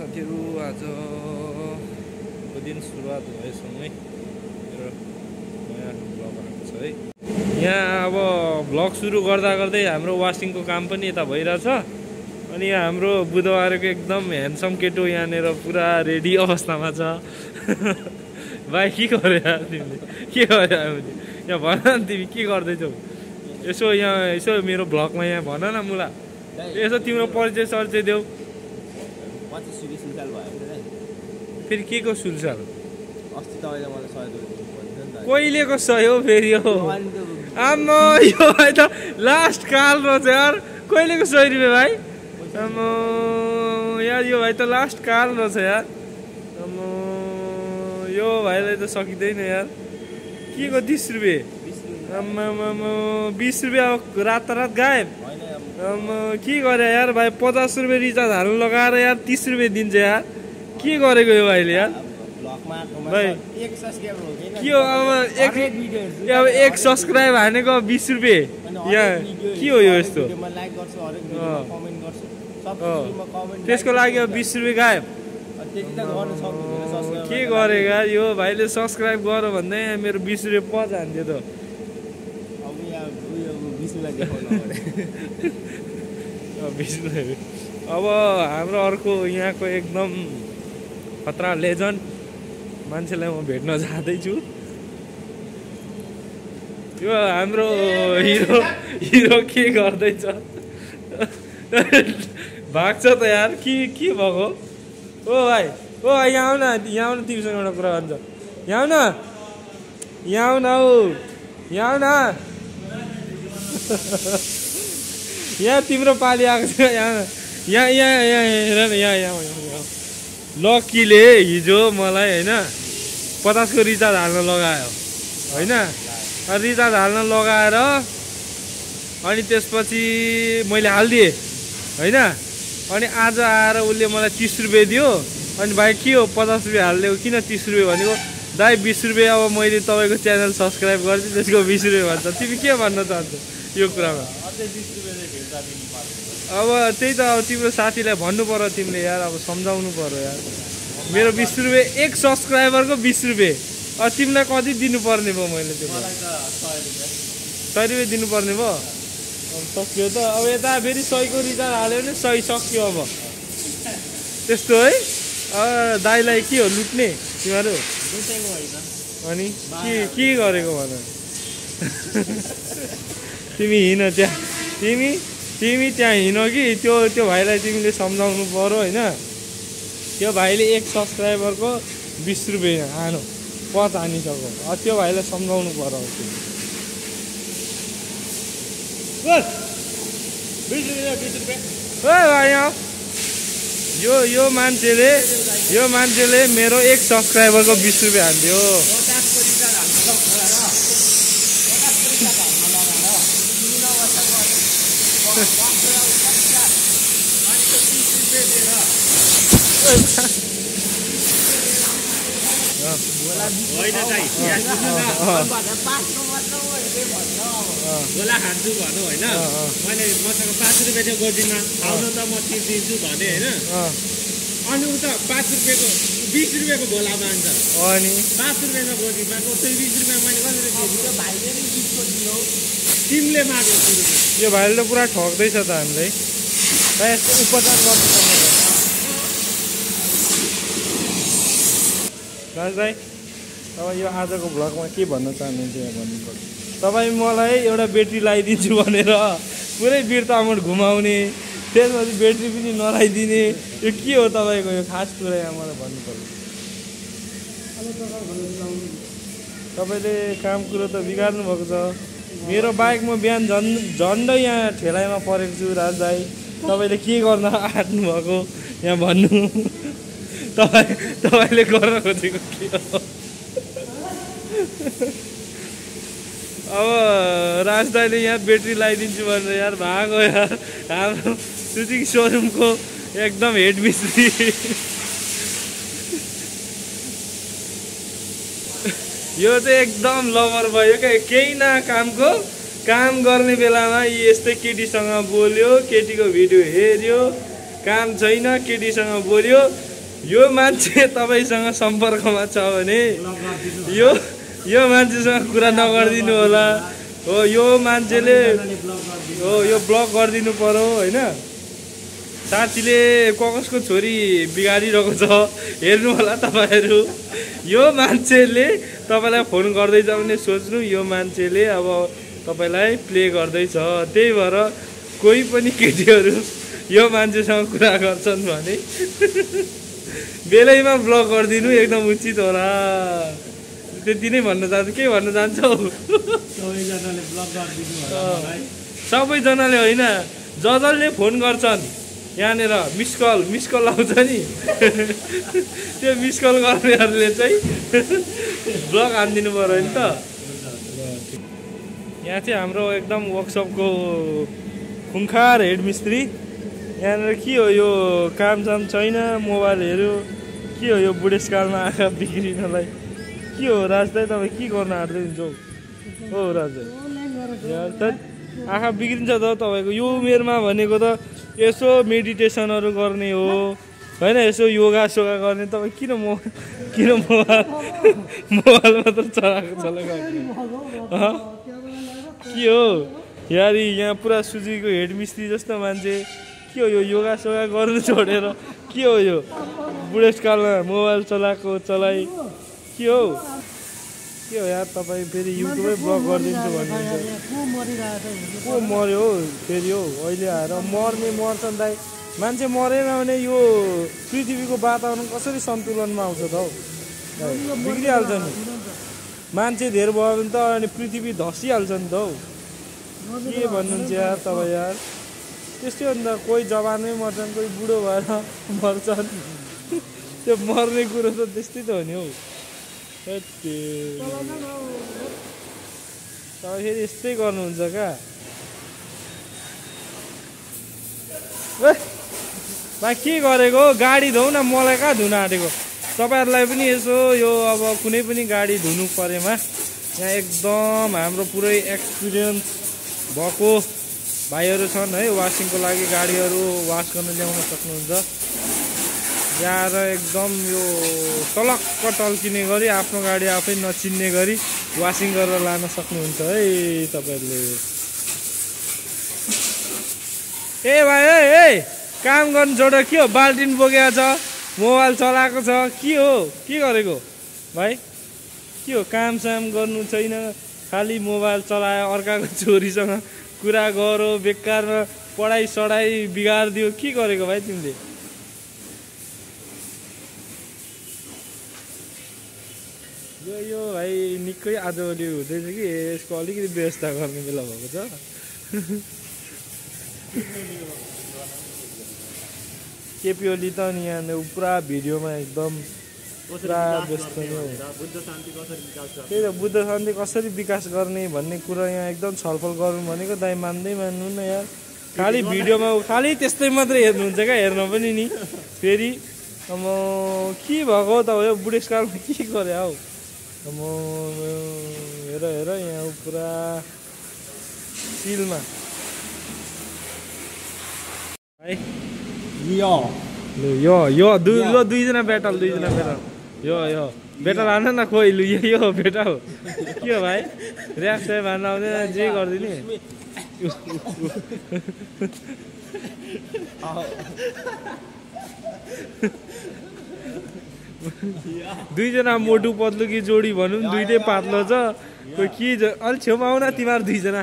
साथीहरु आजको दिन सुरुवात भएसँगै मेरो नयाँ भ्लग आएको छ है। यहाँ अब भ्लग सुरु गर्दा गर्दै हाम्रो वासिङको काम पनि यता भइरहेछ। अनि यहाँ हाम्रो बुधबारको एकदम ह्यान्डसम केटो यहाँनिर पुरा रेडी अवस्थामा छ। भाइ के गर्यो यार तिमीले? के गर्यो यहाँ भन न, तिमी के गर्दैछौ? यसो यहाँ यसो मेरो भ्लगमा यहाँ भन न मुला, यसो तिम्रो परिचय सर्चय देऊ। फेरि के को सुलसाल? कहिलेको सय हो फेरि हो? आम्मा यो भाइ त लास्ट काल रहेछ यार। कहिलेको 100 रुपियाँ भाइ? आम्मा यार यो भाइ त लास्ट काल रहेछ यार। आम्मा यो भाइलाई त सकिँदैन यार। के को 30 रुपियाँ? आम्मा 20 रुपियाँ अब रातारात गायब। के गरे यार भाइ? 50 रुपियाँ रिचार्ज हाल्नु लगाएर यार 30 रुपियाँ दिन्छ यार। के गरेको यो भाइले यार? भाइ के हो अब एक सब्सक्राइब हानेको 20 रुपियाँ यहाँ के हो यो यस्तो? त्यसको लागि अब 20 रुपियाँ गायब। के गरे यार यो भाइले? सब्सक्राइब गर भन्दै मेरो 20 रुपियाँ पच हान्थ्यो त। अब हाम्रो अर्को यहाँको एकदम खतरा लेजेन्ड मान्छेलाई म भेट्न जाँदैछु। यो हाम्रो हिरो के गर्दैछ? भाग्छ त यार। के भएको? ओ भाइ यहाँ आउ न, यहाँ आउन, तिमीसँग एउटा कुरा भन्छ। यहाँ आउ न, यहाँ आउ न, यहाँ आउ न। यहाँ तिम्रो पाली आएको छ। यहाँ हेर न, यहाँ लक्कीले हिजो मलाई होइन 50 को रिचार्ज हाल्न लगायो होइन। रिचार्ज हाल्न लगाएर अनि त्यसपछि मैले हालिदिएँ होइन। अनि आज आएर उसले मलाई 30 रुपियाँ दियो। अनि भाइ के हो 50 रुपियाँ हालिदिएको, किन 30 रुपियाँ भनेको? दाइ 20 रुपियाँ अब मैले तपाईँको च्यानल सब्सक्राइब गर्छु, त्यसको 20 रुपियाँ भन्छ। तिमी के भन्न चाहन्छौ यो कुरामा? अब त्यही त, अब तिम्रो साथीलाई भन्नु पर्यो तिमीले यार। अब सम्झाउनु पर्यो यार। मेरो 20 रुपियाँ एक सब्सक्राइबरको 20 रुपियाँ। अब तिमीलाई कति दिनुपर्ने भयो मैले? त्यो 100 रुपियाँ दिनुपर्ने भयो। अब सक्यो त। अब यता फेरि 100 को रिचार्ज हाल्यो भने 100 सक्यो। अब त्यस्तो है। दाइलाई के हो लुट्ने तिमीहरू? अनि के गरेको भन? तिमी हिँड त्यहाँ, तिमी त्यहाँ हिँड कि त्यो भाइलाई तिमीले सम्झाउनु पर्यो होइन। त्यो भाइले एक सब्सक्राइबरको 20 रुपियाँ हानो पच हानिसक्यो। त्यो भाइलाई सम्झाउनु पर्यो। यो मान्छेले मेरो एक सब्सक्राइबरको 20 रुपियाँ हान्थ्यो। गोला खान्छु भनौँ होइन। मैले मसँग 5 रुपियाँ चाहिँ गरिदिन, आउनु त म तिर्दिन्छु भने होइन। अनि उता 5 रुपियाँको 20 रुपियाँको गोला मान्छ। अनि 5 रुपियाँमा गरिदिएको 20 रुपियाँ मैले कसरी दिन्छु? तिमीले माग्यो सुरु। यो भाइले त पुरा ठग्दैछ त हामीलाई। यस्तो उपचार गर्नुपर्ने भयो। राज भाइ अब यो आजको भ्लगमा के भन्न चाहनुहुन्छ यहाँ भन्नु पर्यो? तपाईँ मलाई एउटा ब्याट्री लगाइदिन्छु भनेर पुरै बिर्तामोड घुमाउने, त्यसपछि ब्याट्री पनि नलाइदिने, यो के हो तपाईँको यो खास कुरा? यहाँ मलाई भन्नु पर्यो। तपाईँले काम कुरो त बिगार्नु भएको छ। मेरो बाइक म बिहान झन्डै यहाँ ठेलाइमा परेको छु। राज भाइ तपाईँले के गर्न आँट्नु भएको यहाँ भन्नु? तपाईँले गर्न खोजेको के हो? अब राज दाइले यहाँ ब्याट्री लगाइदिन्छु भनेर यार भागो यार। हाम्रो सुजिङ सोरुमको एकदम हेड मिस्त्री। यो चाहिँ एकदम लभर भयो क्या। केही न कामको काम गर्ने बेलामा यस्तै केटीसँग बोल्यो, केटीको भिडियो हेर्यो, काम छैन केटीसँग बोल्यो, यो मान्छे तपाईँसँग सम्पर्कमा छ भने यो मान्छेसँग कुरा नगरिदिनु होला हो। यो मान्छेले हो यो ब्लक गरिदिनु पर्यो होइन। साथीले कसको छोरी बिगारिरहेको छ हेर्नु होला तपाईँहरू। यो मान्छेले तपाईँलाई फोन गर्दैछ भने सोच्नु यो मान्छेले अब तपाईँलाई प्ले गर्दैछ। त्यही भएर कोही पनि केटीहरू यो मान्छेसँग कुरा गर्छन् भने बेलैमा ब्लक गरिदिनु एकदम उचित होला। त्यति नै भन्न चाहन्छु। के भन्न चाहन्छौ? सबैजनाले होइन, जसले फोन गर्छन् यहाँनिर मिस कल आउँछ नि त्यो मिस कल गर्नेहरूले चाहिँ ब्लक हानिदिनु पर्यो नि त। यहाँ चाहिँ हाम्रो एकदम वर्कसपको खुङ्खार हेड मिस्त्री। यहाँनिर के हो यो कामसाम छैन, मोबाइलहरू के हो यो बुढेसकालमा आँखा बिग्रिनलाई के हो? राज दाइ तपाईँ के गर्न आँट्दै हुन्छ हो राज दाइ? आँखा बिग्रिन्छ त तपाईँको यो उमेरमा। भनेको त यसो मेडिटेसनहरू गर्ने हो होइन, यसो योगा सोगा गर्ने। तपाईँ किन मोबाइल मात्र चलाएको के हो यारी? यहाँ पुरा सुजीको हेड मिस्त्री जस्तो मान्छे के हो यो योगा सोगा गर्नु छोडेर के हो यो बुढेसकालमा मोबाइल चलाएको चलाइ के हो यार? तपाईँ फेरि युट्युबै ब्लक गरिदिन्छु भन्नुहुन्छ। को मर्यो हौ फेरि हौ? अहिले आएर मर्छन् दाइ। मान्छे मरेन भने यो पृथ्वीको वातावरण कसरी सन्तुलनमा आउँछ त हौ? बिग्रिहाल्छ नि। मान्छे धेरै भयो भने त अनि पृथ्वी धसिहाल्छ नि त हौ। के भन्नुहुन्छ यार तपाईँ यार? त्यस्तै हो नि त। कोही जवानमै मर्छन्, कोही बुढो भएर मर्छन्। त्यो मर्ने कुरो त त्यस्तै त हो नि हौ। तपाईँ फेरि यस्तै गर्नुहुन्छ क्या? बा के गरेको? गाडी धुऊ न, मलाई कहाँ धुन आँटेको? तपाईँहरूलाई पनि यसो यो अब कुनै पनि गाडी धुनु परेमा यहाँ एकदम हाम्रो पुरै एक्सपिरियन्स भएको भाइहरू छन् है। वासिङको लागि गाडीहरू वास गर्न ल्याउन सक्नुहुन्छ। ल्याएर एकदम यो टलक्क टल्किने गरी आफ्नो गाडी आफै नचिन्ने गरी वासिङ गरेर लान सक्नुहुन्छ है तपाईँहरूले। ए भाइ ए काम गर्नु छोड। के हो बाल्टिन बोकेको छ, मोबाइल चलाएको छ, के हो? के गरेको भाइ? के हो कामसाम गर्नु छैन, खालि मोबाइल चलायो, अर्काको छोरीसँग कुरा गरो, बेकारमा पढाइ सढाइ बिगारिदियो। के गरेको भाइ तिमीले? यो भाइ निकै आजभोलि हुँदैछ कि यसको अलिकति व्यवस्था गर्ने बेला भएको छ। केपी ओली त नि यहाँ पुरा भिडियोमा एकदम पुरा व्यस्त नै हो। त्यही त बुद्ध शान्ति कसरी विकास गर्ने भन्ने कुरा यहाँ एकदम छलफल गरौँ भनेको। दाइ मान्दै मान्नु न यार। खालि भिडियोमा खालि त्यस्तै मात्रै हेर्नुहुन्छ क्या? हेर्न पनि नि फेरि अब के भएको त हो यो बुढेसकालमा के गरे हौ? अब हेर यहाँ पुरा सिलमा है। यो दुईजना बेटल यो बेटल हान न खोइ लु यो बेटा हो। के हो भाइ? ऱ्याप स्याप हान्न आउँदैन, जे गरिदिने। दुईजना मोटु पत्लु कि जोडी भनौँ, दुइटै पातलो छ। कोही के अलिक छेउमा आउन तिमीहरू दुईजना।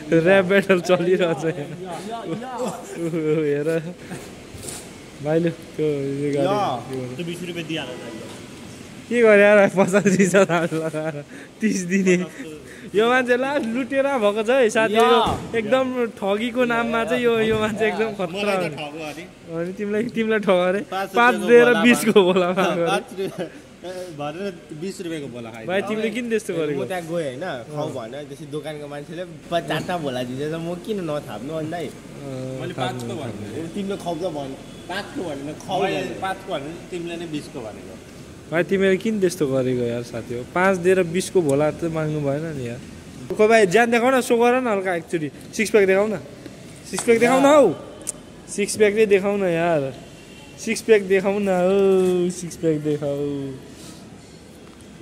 ऱ्याप ब्याटल चलिरहेछ हेर भाइले। त्यो के गरे यार? 50,000 लगाएर 30 दिने यो मान्छे लास्ट लुटेर भएको छ है साथीहरू। एकदम ठगीको नाममा चाहिँ यो मान्छे एकदम खतरा हो। अनि तिमीलाई ठग अरे 5 दिएर 20 को बोला भरेर 20 रुपियाँको बोला खाइ। भाइ तिमीले किन त्यस्तो गरेको? म त्यहाँ गएँ होइन, खाऊ भने त्यसै दोकानको मान्छेले 4टा बोला दिँदैछ, म किन नथाप्नु अनि दाइ? मैले 5 को भने तिमीले खाऊ त भन्, 5 को भनेन खाऊ, 5 को भने तिमीले नै 20 को भनेको। भाइ तिमीले किन त्यस्तो गरेको यार साथी हो? 5 दिएर 20 को भोला त माग्नु भएन नि यार। भाइ ज्यान देखाउ न, सो गर न हल्का एकचोटि। 6 प्याक देखाउ न, 6 प्याक देखाउ न हौ। सिक्स प्याक नै देखाउ न यार सिक्स प्याक देखाउ न ओ सिक्स प्याक देखाउ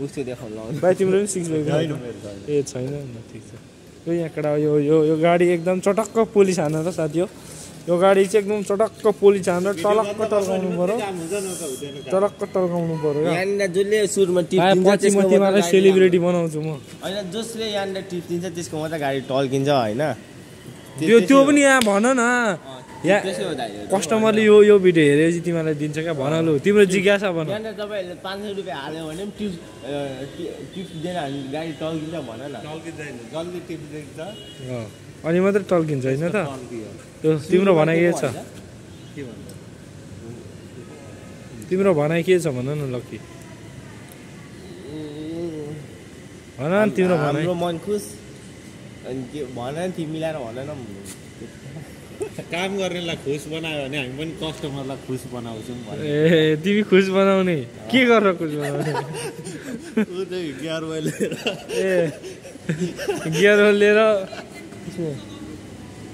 उसको देखाउनु भाइ तिम्रो पनि सिक्स प्याक ए छैन न ठिक छ यो यहाँ कडा यो गाडी एकदम चटक्क पोलिस हान र साथी हो यो गाडी चाहिँ एकदम चटक्क पोलिस हान र टलक्क टल्काउनु पर्यो टलक्क टल्काउनु पर्यो यहाँनिर जसले सुरुमा टिप दिन्छ त्यसको सेलिब्रिटी बनाउँछु म होइन जसले यहाँनिर टिप दिन्छ त्यसको मात्रै गाडी टल्किन्छ होइन त्यो पनि यहाँ भन न या कस्टमरले यो भिडियो हेरेपछि तिमीलाई दिन्छ क्या भन लु तिम्रो जिज्ञासा भन यहाँनिर तपाईँहरूले 500 रुपियाँ हाल्यो भने पनि टिप दिएर गाडी टल्किन्छ भन न टल्किँदैन जल्दी टिप दिन्छ अनि मात्रै टल्किन्छ होइन त तिम्रो भनाइ के छ तिम्रो भनाइ के छ भन न लक्की भन न तिम्रो भनाइ हाम्रो मन खुस अनि के भन नि तिमीलाई भन न काम गर्नेलाई खुस बनायो भने हामी पनि कस्टमरलाई खुस बनाउँछौँ ए तिमी खुस बनाउने के गरेर खुस बनाउने गियर लिएर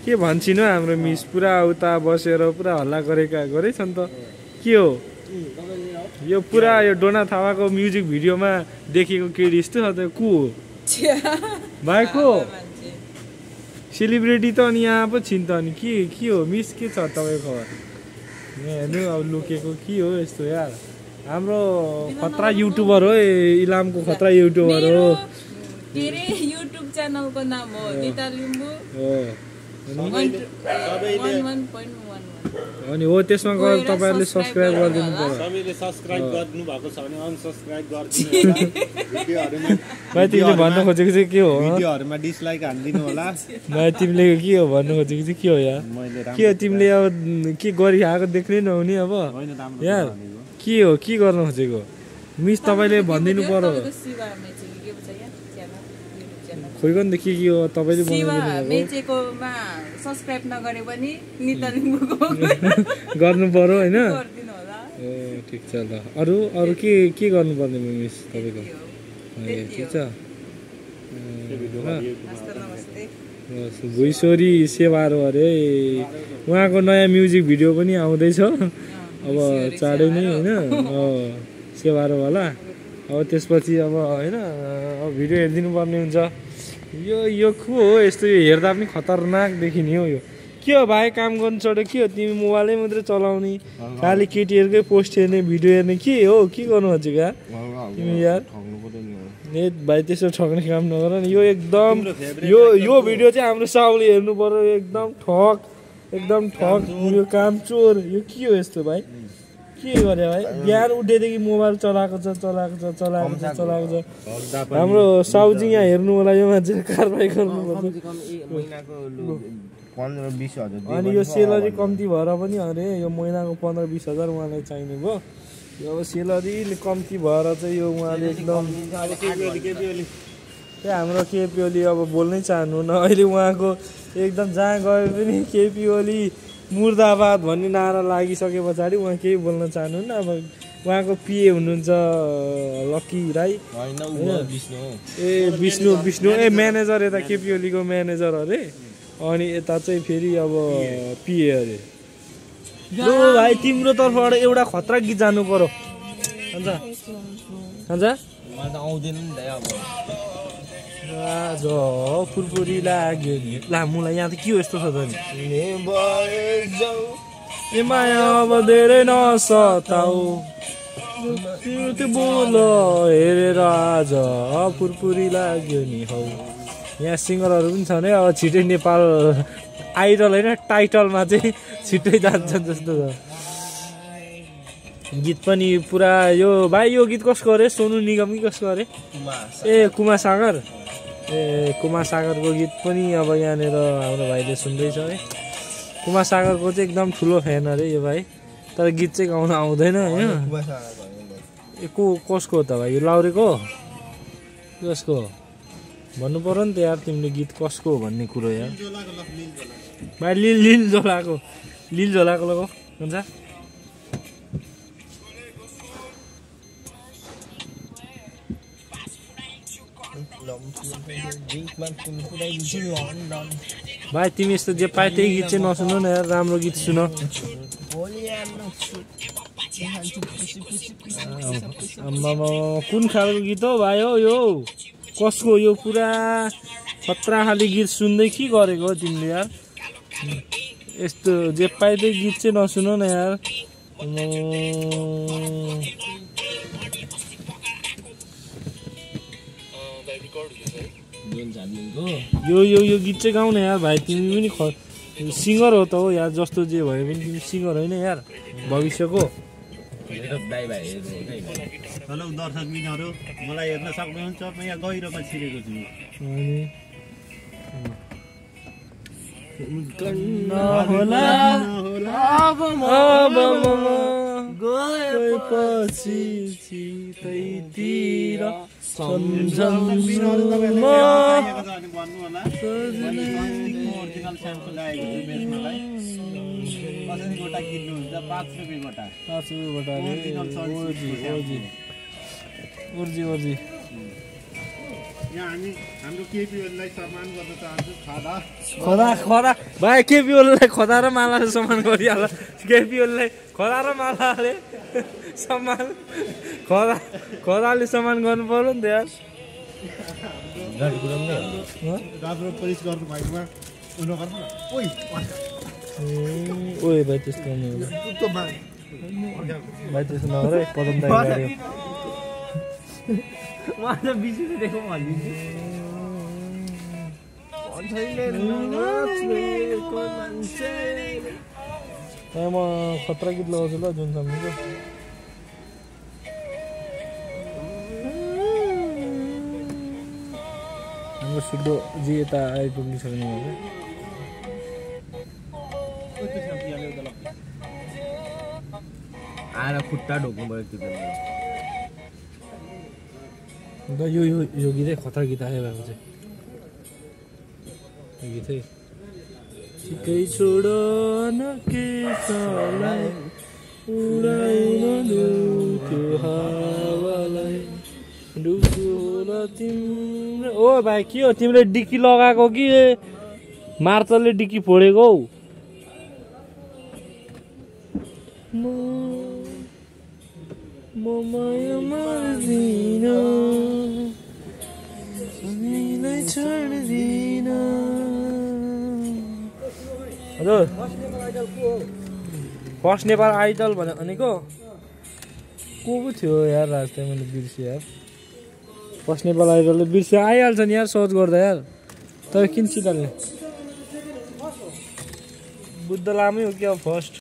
के भन्छन् हौ हाम्रो मिस पुरा उता बसेर पुरा हल्ला गरेछ नि त के हो यो पुरा यो डोना थापाको म्युजिक भिडियोमा देखेको केडी जस्तो छ त को हो भाइ को सेलिब्रिटी त अनि यहाँ पो छिन् त अनि के हो मिस के छ तपाईँको खबर हेर्नु अब लुकेको के हो यस्तो यार हाम्रो खतरा युट्युबर हो इलामको खतरा युट्युबर हो के रे युट्युब च्यानलको नाम हो निता लिम्बू अनि हो त्यसमा गएर तपाईहरुले सब्स्क्राइब गरिदिनु पर्यो सबैले सब्स्क्राइब गर्नु भएको छ भने अनसब्स्क्राइब गरिदिनु भिडियोहरुमा भाइ तिमीले भन्न खोजेको चाहिँ के हो भिडियोहरुमा डिसलाइक हान्दिनु होला भाइ तिमीले के हो भन्न खोजेको चाहिँ के हो यार के हो तिमीले अब के गरिहाको देख्नै नहुने अब यार के गर्न खोजेको मिस तपाईले भनिदिनु पर्यो खोइगन त के हो तपाईले बनाउनु मेचेकोमा सब्स्क्राइब नगरे पनि निता लिम्बूको गर्नु पर्यो हैन गरिदिनु होला ए ठीक छ ल अरु के गर्नु पर्ने मिस तपाईको ए ठीक छ भुइसोरी सेवारो अरे उहाँको नयाँ म्युजिक भिडियो पनि आउँदैछ अब चाँडै नै हैन सेवारो वाला अब त्यसपछि अब हैन भिडियो हेर्दिनु पर्ने हुन्छ यो को हो यस्तो हेर्दा पनि खतरनाक देखिने हो यो के हो भाइ काम गर्नु छोड्यो के हो तिमी मोबाइलै मात्रै चलाउने खालि केटीहरुकै पोस्ट हेर्ने भिडियो हेर्ने के हो के गर्नु खोजेको यार तिमी यार ए भाइ त्यसो ठग्ने काम नगर नि यो एकदम यो भिडियो चाहिँ हाम्रो साउले हेर्नु पर्यो एकदम ठग यो काम चोर यो के हो यस्तो भाइ के गरे भाइ बिहान उठेदेखि मोबाइल चलाएको छ हाम्रो साउजी यहाँ हेर्नु होला यो मान्छे कारबाही गर्नुपर्छ अनि यो सेलरी कम्ती भएर पनि अरे यो महिनाको 15-20 हजार उहाँलाई चाहिने भयो अब सेलरी कम्ती भएर चाहिँ यो उहाँले एकदम हाम्रो केपी ओली अब बोल्नै चाहनु न अहिले उहाँको एकदम जहाँ गए पनि केपी ओली मुर्दाबाद भन्ने नारा लागिसके पछाडि उहाँ केही बोल्न चाहनुहुन्न अब उहाँको पिए हुनुहुन्छ लक्की राई ए विष्णु ए म्यानेजर यता केपी ओलीको म्यानेजर अरे अनि यता चाहिँ फेरि अब पिए अरे लु भाइ तिम्रो तर्फबाट एउटा खतरा गीत जानु पर्यो हुन्छ आउँदैन नि दाइ अब आज फुलपुरी लाग्यो नि ला मुलाई यहाँ त के हो यस्तो छ त नि ए माया अब धेरै नसताऊ त्यो बोल हेरेर आज फुलपुरी लाग्यो नि हौ यहाँ सिङ्गरहरू पनि छन् है अब छिटै नेपाल आइडल होइन टाइटलमा चाहिँ छिटै जान्छन् जस्तो छ गीत पनि पुरा यो भाइ यो गीत कसको अरे सोनु निगम कि कसको अरे ए कुमार सागर ए कुमार सागरको गीत पनि अब यहाँनिर हाम्रो भाइले सुन्दैछ है कुमार सागरको चाहिँ एकदम ठुलो फ्यान अरे यो भाइ तर गीत चाहिँ गाउन आउँदैन होइन ए कसको हो त भाइ यो लाउरेको कसको भन्नु पर्यो नि त यार तिमीले गीत कसको हो भन्ने कुरो यार भाइ लिल झोलाको लगाऊ हुन्छ drink man puno puday भाइ तिमी यस्तो जे पाए त्यही गीत चाहिँ नसुन न यार, राम्रो गीत सुन। आम्मामा कुन खालको गीत हो भाइ हो यो? कसको यो? पुरा खतरा खाले गीत सुन्दै के गरेको हो तिमीले यार? यस्तो जे पाए त्यही गीत चाहिँ नसुन न यार। यो गीत चाहिँ गाउन यार भाइ, तिमी पनि सिङ्गर हो त हो यार, जस्तो जे भयो पनि तिमी सिङ्गर होइन यार भविष्यको। हेलो दर्शक मित्रहरू, मलाई हेर्न सक्नुहुन्छ, म यहाँ गहिरोमा छिरेको छु। हाम्रो केपीओलीलाई सम्मान गर्न चाहन्छु। खदा भाइ केपीओलीलाई खदा र मालाले सम्मान गरिहाल। केपीओलीलाई खदा र मालाले सम्मान, खदाले सम्मान गर्नु पर्यो नि त यार। राम्रो पुलिस गर्नु भएकोमा ओए भाइ त्यस्तो भाइ त्यस्तो नगर है, पदम दाइ गर्यो। म खतरा गीत लगाउँछु ल जुन सम्झिन्छ। हाम्रो सिद्धो जी यता आइपुग्नु सक्नु आएर खुट्टा ढोक्नु पऱ्यो त्यो बेला। यो गीतै खतरा गीत आयो भएको चाहिँ यो गीतै। ठिकै छोड न के सलाई उडाउन देऊ त्यो हावालाई डुबोला तिम्रो। ओ भाइ के हो तिमीले डिक्की लगाएको कि मार्तलले डिक्की फोडेको हौ? म माया मार्दिन तिमीलाई छोड्दिन। हजुर फर्स्ट नेपाल आइडल भनेको को पो थियो यार? राजलाई मैले बिर्सेँ यार। फर्स्ट नेपाल आइडलले बिर्सेँ, आइहाल्छ नि यार सर्च गर्दा यार। तपाईँ किन सिधाल्ने? बुद्ध लामै हो क्या फर्स्ट?